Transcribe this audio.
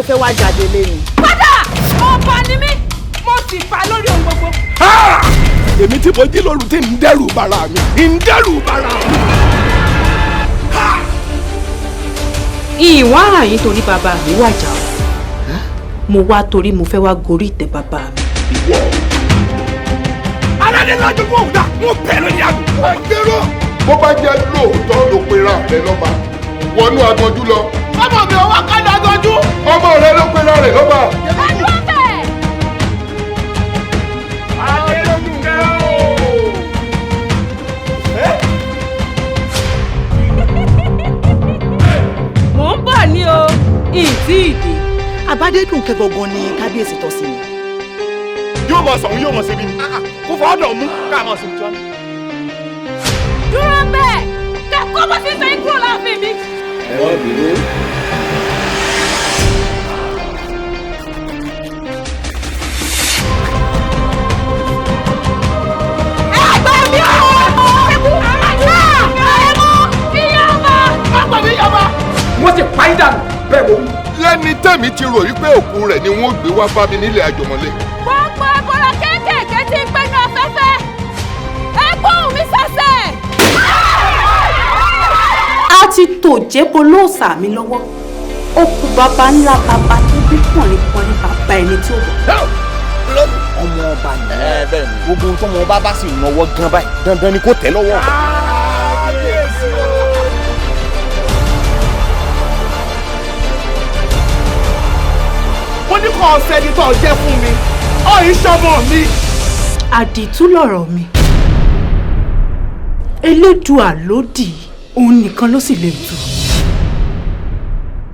Ó fẹ́ wá jáde lé ni. Padà, ọba ni mí, mo sì pa lórí ohun gbogbo. Èmi tí mo jí lóru tí ń dẹ́rù bara mi, ń dẹ́rù bara mi. Ìwọ̀n àyín torí bàbá mi wàjà o, mo wá torí mo fẹ́ wá gorí ìtẹ́ bàbá mi. Ìwọ. Aládé lájú fún òwúdà, mo bẹ̀ lórí àgùn. Ẹgbẹ́rún bó bá jẹ́ lóòótọ́ ló pera rẹ lọ́ba, wọnú agbọ̀njú lọ. Ọmọ mi ò wá kájọ agbọ̀njú. Ọmọ rẹ ló pera rẹ lọ́ba. Adédùnkẹ́ o. Mò ń bọ̀ ní o, ìtì ìdè. Àbádédùnkẹ́ gangan ni kábíyèsí tọ́ sí mi. Yóò mọ sọ̀hún, yóò mọ ṣe bí ni. Kó fọ́ ọ̀dọ̀ mú ká mọ̀ sí jọ. Dúró bẹ́ẹ̀ kẹ́kọ̀ọ́ bó ti sẹ́yìn kúrò láàfin mi. Ẹ wọ́n bínú. Ẹgbẹ́ mi ò! Wọ́n ti pa í dànù bẹ́ẹ̀ mo wí. Lẹ́ni tẹ̀mí ti rò wípé òkú rẹ̀ ni wọ́n gbé wá bá mi nílé àjọmọ́lé. Gbogbo ẹbọra kéékèèké tí ń gbénu afẹ́fẹ́. Ẹ gbóhùn mi sẹ́sẹ̀. A ti tò jẹ́bo lóòsà mi lọ́wọ́. Ó kú bàbá ńlá bàbá tó bí pọ̀nrípọ̀nrí bàbá ẹni tí ó bọ̀. Ọmọ ọba ni. Bẹ́ẹ̀ ni. Gbogbo ohun tọmọ ọba bá sì náwó gan báyìí, dandan ni kò tẹ́ lọ́wọ́. Mo ní kọ́ ọ̀sẹ̀ ni tó jẹ́ fún mi, ọ̀ ìṣọmọ mi. Àdìtú lọ̀rọ̀ mi. Elédùà ló dì í, òun nìkan ló sì lè tú.